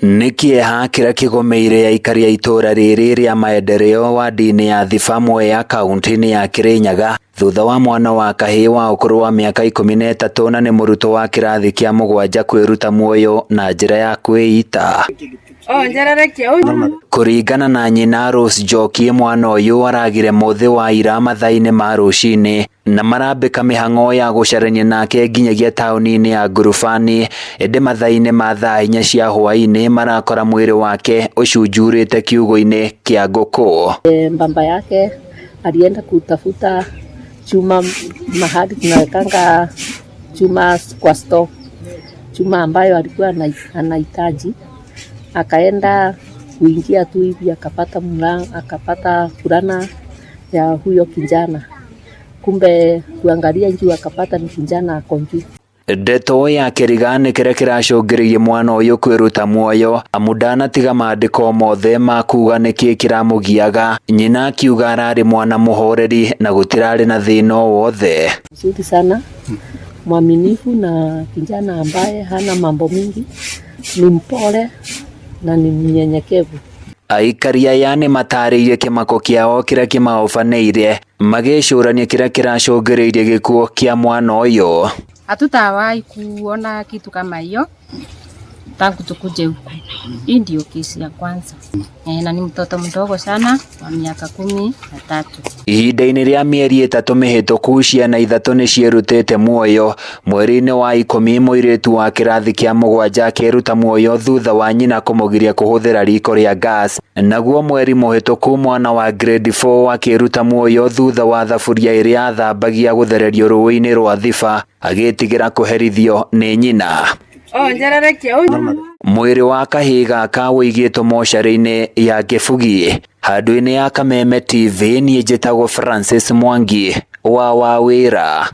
Nĩ kĩeha kĩrĩa kĩgũmĩire aikari a itũũra rĩrĩ rĩa maendeleo wadi-inĩ ya Thiba Mwea kaunti-inĩ ya Kirinyaga thutha wa mwana wa kahĩĩ wa ũkũrũ wa mĩaka 13 na nĩ mũrutwo wa kĩrathi kĩa mũgwanja kwĩruta muoyo na njĩra ya kwĩita. Kũringana na nyina Rose Njoki, mwana ũyũ aragire mũthĩ wa ira mathaa-inĩ ma rũcinĩ na marambĩka mĩhang'o ya gũcarania nake nginyagia taũni-inĩ ya Ngurubani, ĩndĩ mathaa-inĩ ma thaa 4 cia hwaĩ-inĩ marakora mwĩrĩ wake ũcunjurĩte kiugũ-inĩ kĩa ngũkũ. Baba yake alienda kutafuta chuma mahali tunawekanga chuma kwa store, chuma ambayo alikuwa anahitaji. Akaenda kuingia tu hivi akapata mlango, akapata fulana ya huyo kijana, kumbe kuangalia juu akapata ni kijana ako juu. Ndeto ya kĩriga nĩ kĩrĩa kĩracũngĩrĩirie mwana ũyũ kwĩruta muoyo amu ndanatiga maandĩko mothe ma kuga nĩkĩ kĩramũgiaga. Nyina akiuga ararĩ mwana mũhoreri na gũtirarĩ na thĩna o wothe. Mzuri sana, mwaminifu na kijana ambaye hana mambo mingi, ni mpole na ni mnyenyekevu. Aikari aya nĩ matarĩirie kĩmako kĩao kĩrĩa kĩmaobanĩire magĩcũrania kĩrĩa kĩracũngĩrĩirie gĩkuũ kĩa mwana ũyũ. Hatutawahi kuona kitu kama hiyo tangu tukuje huku. Hii ndio kesi ya kwanza na ni mtoto mdogo sana wa miaka 13. Ihinda-inĩ rĩa mĩeri 3 mĩhĩtũku ciana 3 nĩ ciĩrutĩte muoyo. Mweri-inĩ wa 10 mũirĩtu wa kĩrathi kĩa mũgwanja akĩĩruta muoyo thutha wa nyina kũmũgiria kũhũthĩra riko rĩa gas. Naguo mweri mũhĩtũku mwana wa grade 4 akĩĩruta muoyo thutha wa thaburia ĩrĩa athambagia gũthererio rũĩ-inĩ rwa Thiba agĩtigĩra kũherithio nĩ nyina. Mwĩrĩ wa kahĩĩ gaka ũigĩtwo mocarĩ-inĩ ya Kĩbugi. Handũ-inĩ ya Kameme TV niĩ njĩtagwo Francis Mwangi wa Wawĩra.